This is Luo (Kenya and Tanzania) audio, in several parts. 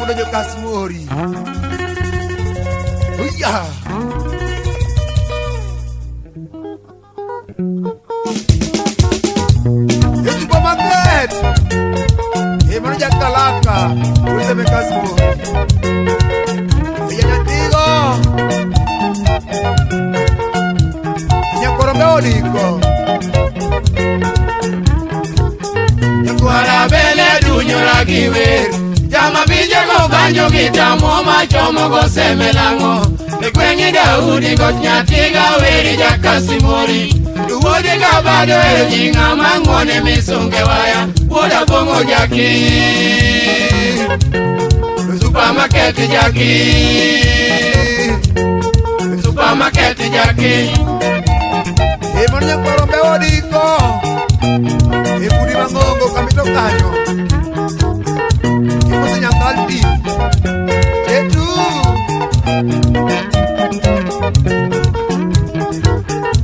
Mondo Jokasimori. Uya! E supermarket! E mano Jakalaka, Useme Kasimori. E Janyatigo! Nyakorombe Odiko. Nyakwara bele dunyora gi wer Jama bije go banjo gi tamo machomo go semelang'o E gweng'i Daudi got Nyatiga weri jakasimori Wuode gabado e ji ng'ama ng'wone misunge waya Wuod Abong'o jaki Supermarket jaki Supermarket jaki E mano Nyakorombe Odiko. E Budi Mang'ongo kamito kanyo. Imoso Nyangaldi. Etu!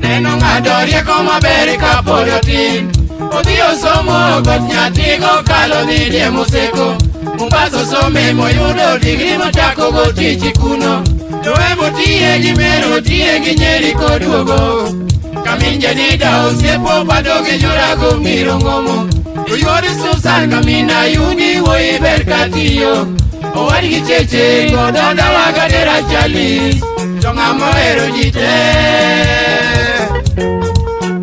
Neno ng'ado rieko maber kapod otin Odhi osomo got Nyatigo kalo dhi diemo seko Mombasa osome moyudo digri mochako go tich kuno To emotiye gi Meru otiye gi Nyeri koduogo Kamin Jedida osiepo bado gi Jurago miro ngomo To yuori Susan kamina Ayuni wuoyi ber katiyo Owadgi cheche godo dawa gadera Charles To ng'ama ohero ji te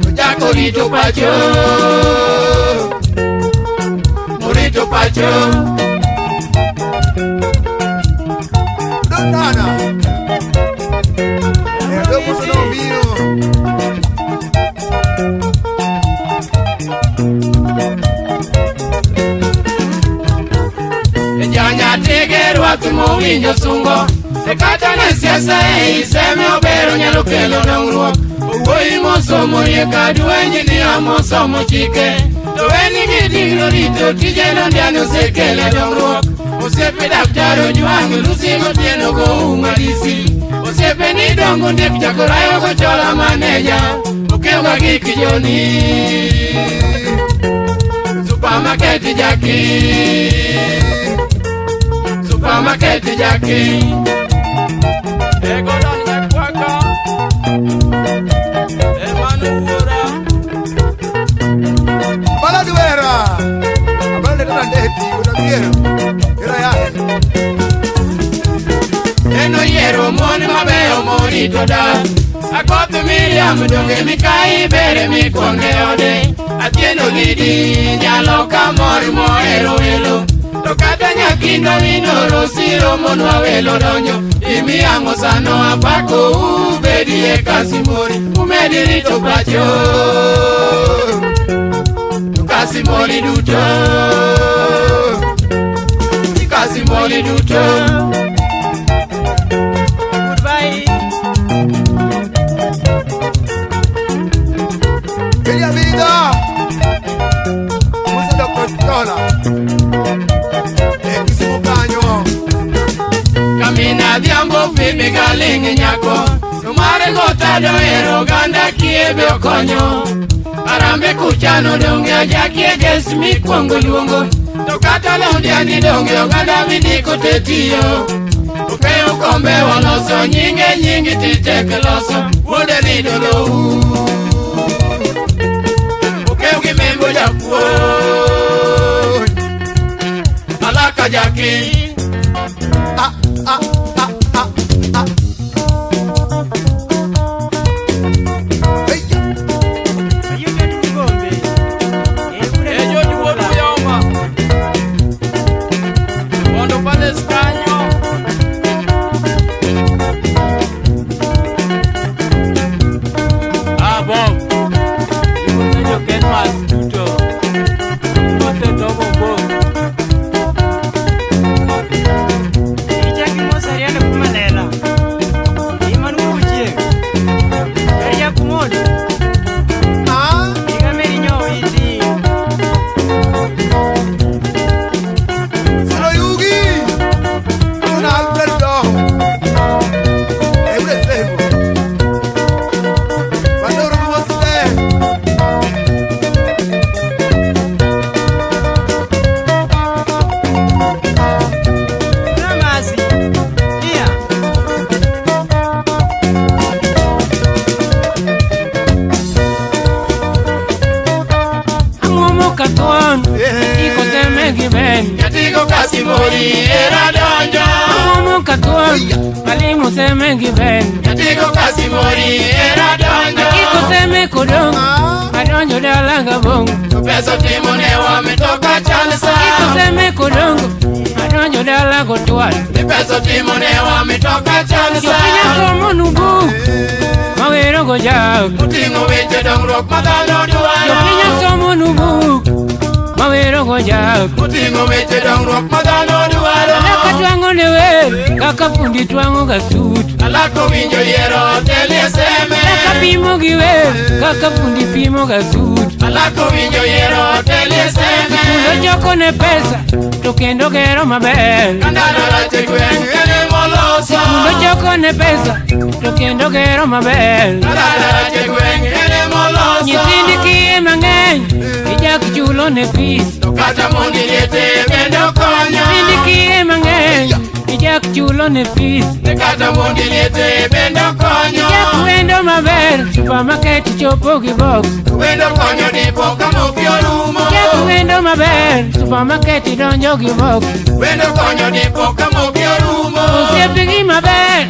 Ochako rito pacho Orito pacho Dondana. E dopo sono vino. Janyatege rwath mowinjo sungo E kata ne siasa ei seme obero nyalo kelo dongruok Owuoyi mosomo riek aduwa engineer mosomo chike To en gi digro rito tije londiani osekelo dongruok Osiepe daktari Ojwang' Lucy gotieno go uma DC Osiepe ni dongo ndek chako rayo gochola maneja Okew ga gik joni Supermarket jaki Supermarket jaki Egodon nyakwaka Emanu wuora Bala duera. Abala ndeta ndeti unabiero. Era yahe. En oyiero mon mabeyo morito dak Akoth Miriam donge mikayi bere mikwonge ode Atieno Lidi nyalo kamor mohero welo To kata nyakindo minoro siro monwa welo donjo Imiang'o sano apako ubedie Kasimori Umedi rito pacho To Kasimori duto Kasimori duto Goodbye. Kenya vida. Musa Dr. Chola. E Kisumu kanyo. Kamina dhiambo Phoebe galing nyako To mare gotado ero oganda kiebe okonyo Arambe kuchano donge ajakie ges mikwongo luongo To kata londiani donge oganda mindiko te tiyo Okeyo kombe waloso nyinge nyingi titek loso Wuode nido lowu Okew gi membo japuonj Alaka jaki Ah ah ah ah ah. Hey. Ejo wuod Uyoma Bondo Palace kanyo Ah Bob Iwuoyo Kenmas duto Ose domo Bob ben. Nyatigo kasimori era donjo. Amuomo kathuon alimo seme gi ben. Nyatigo kasimori era donjo. Akiko seme kodong' adonjo dala gabongo. To pesa timo ne wa mitoka chal sa. Akiko seme kodongo adonjo dala gotwal. Ni pesa timo ne wa mitoka chal sa. Jopiny osomo nu buk mawero go jak. Oting'o weche dongruok ma dhano dwaro. Jopiny osomo nu buk mawero go jak. Oting'o weche dongruok ma dhano dwaro. Alaka twang'o ne wer kaka fundi twang'o ga sut. Alako winjo yiero telie seme. Alaka pimo gi wer kaka fundi pimo ga sut. Alako winjo yiero telie seme. Kulo choko ne pesa to kendo gero maber. Kandara rach e gweng' ene moloso. Kulo choko ne pesa to kendo gero maber. Kandara rach e gweng' ene moloso. Nyithindi kiye mang'eny ijak chulo ne fees. To kata mondi liete bende okonyo. Nyithindi kiye mang'eny ijak chulo ne fees. Ne kata mondi liete bende okonyo. Ijak wendo maber supermarket chopo gi box. Wendo konyo dipo kamoki orumo. Ijak wendo maber supermarket donjo gi box. Wendo konyo dipo kamoki orumo. Osiepe gi maber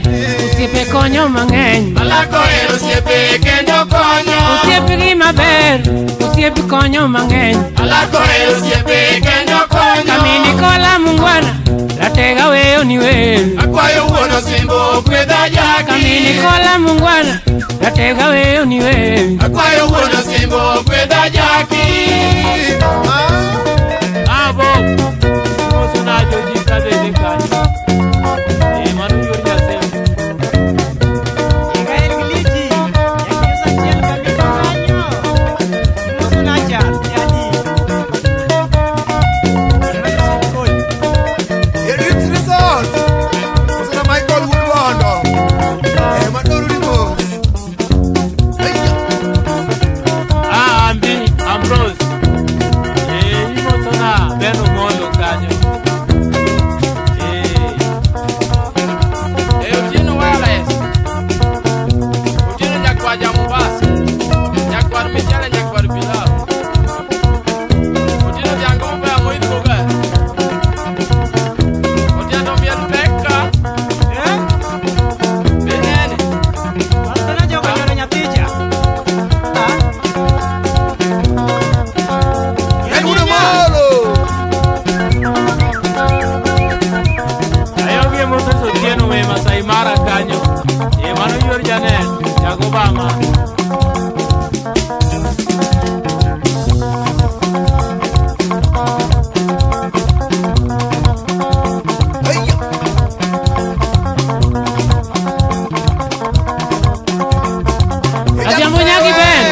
osiepe konyo mang'eny. Alako hero osiepe kendo konyo. Osiepe gi maber osiepe konyo mang'eny. Alako hero osiepe kendo konyo. Kamini kola mungwana ratega weyo ni wer. Akwayo wuon osimbo gwedha jaki. Kamini kola mungwana ratega weyo ni wer. Akwayo wuon osimbo gwedha jaki. Abo imoso na joji kabende kanyo. Mano yor jasem. Gael Gliji, yakiusa achiel kabisa kanyo. Imoso na chal, jadi. Edith Resort. Osana Michael Woodbondo. Madoro ni mos. Ah, ambi Ambrose. Imoso na Ben Omondo kanyo. Otieno Wireless. Otieno nyakwar ja Mombasa. Nyakwar michele nyakwar pilau. Otieno dhiang' mobeyo moidh go gari. Otieno miel pek ka. Eh? Be nene. Pastor jogo nyono nyathicha. Ah. En wuod Omolo. Ayogi Moses Otieno we Masai Mara kanyo. Mano yor Janet, Jagobama. Adhiambo nyagi ben.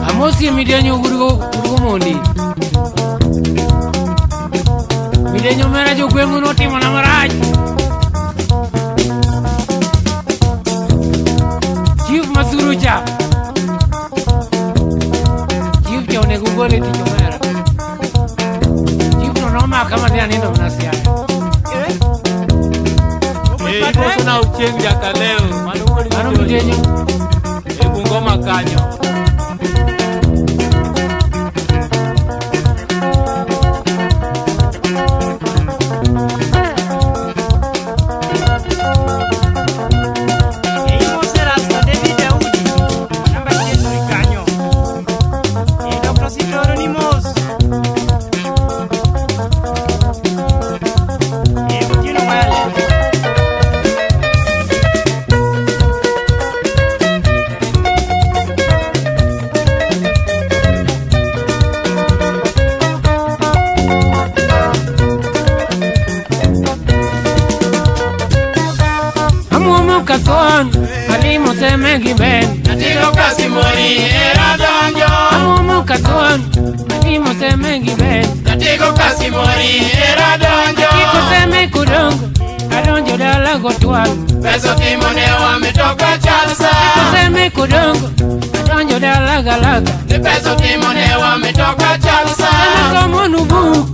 Amosi midenyo gurgo mondi. Midenyo mera jogweng'u notimona marach. Chief Masuru cha. Chief cha onego ugol e tich omera. Chief no nomaka madhi anindo mana Siaya. Eh? Imoso na Ochieng' Jakaleo. Mano wuod Mano Jojo. midenyo. Bungoma kanyo. Imose Rasta David Daudi, namba achiel kanyo. Dr. Sitoro ni mos. Otieno Wireless. Amuomo kathon alimo seme gi ben. Natigo kasimori era donjo. Amuomo kathuon, atimo seme gi ben. Natigo kasimori era donjo. Kiko seme kudongo, adonjo dala gotwal. Pesa timo ne wametoka chalsa. Kiko seme kudongo, adonjo dala galaka. Ni pesa timo ne wametoka chalsa. Seme somo nu buk,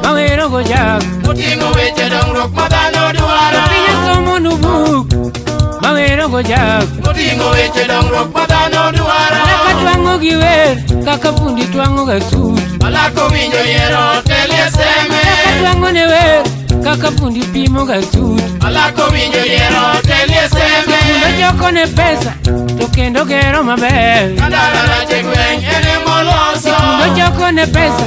mawero go jak. Oting'o weche dongruok ma dhano dwaro. Piny somo nu buk, mawero go jak. Oting'o weche dongruok ma dhano dwaro. Alaka twang'o gi wer, kaka fundi twang'o ga sut. Alako winjo yiero telie seme. Alaka twang'o ne wer, kaka fundi pimo ga sut. Alako winjo yiero telie seme. Fundo choko ne pesa, to kendo gero maber. Kandara rach e gweng' en emoloso. Fundo choko ne pesa,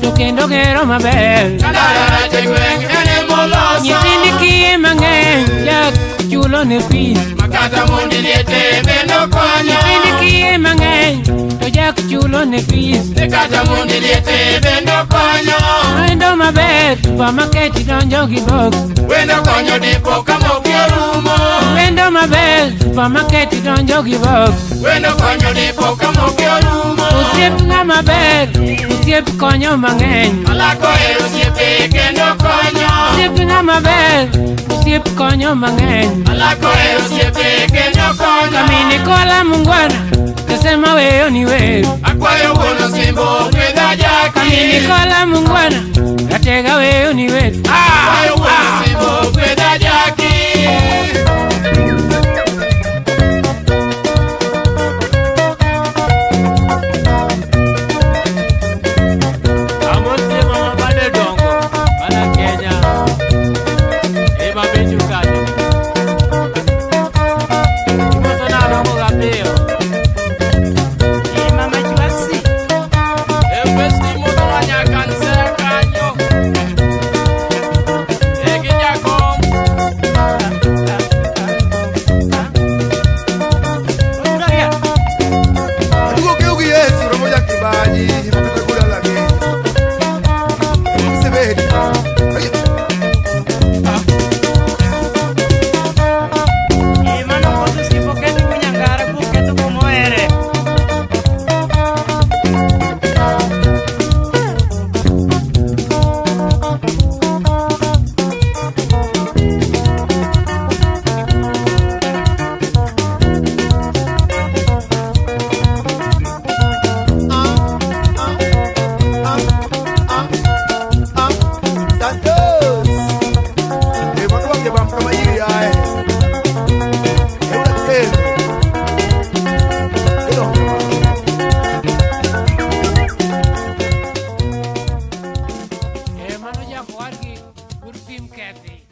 to kendo gero maber. Kandara rach e gweng' en emoloso. Nyithindi kiye mang'eny, jak chulo ne fees. Makata mondi liete bende okonyo. Nyithindi kiye mang'eny, to jak chulo ne fees. Ne kata mondi liete bende okonyo. Wendo maber, supermarket donjo gi box. Wendo konyo dipo kamoki orumo. Wendo maber, supermarket donjo gi box. Wendo konyo dipo kamoki orumo. Osiep ng'ama ber, osiep konyo mang'eny. Alako hero osiepe kendo konyo. Osiep ng'ama ber, osiep konyo mang'eny. Alako hero osiepe kendo konyo. Kamini kola mungwana, tasema weyo ni weyo. Akwayo wuon osimbo gwedha jaki. Kamini kola mungwana, ratega weyo ni weyo. Akwayo wuon osimbo gwedha jaki. Amosi mama bade dongo mana Kenya. Ema bechu kanyo. Imoso na dongo gapiyo. Eh, mama Chwasi. Ewesi moto ma nyaka Nsera kanyo. E gi jakom. Oduoga. Adugo keu gi Yesu romo jakibaji makata gudalagi. Gisebedi. Ayo. Eh, mano koth osiepo ketho kunyangara kuom ketho kumohere. Santos. E mano wake bam kama iri ae. E una kelo. Kelo. Eh, mano jak wargi, wuod pim kethi.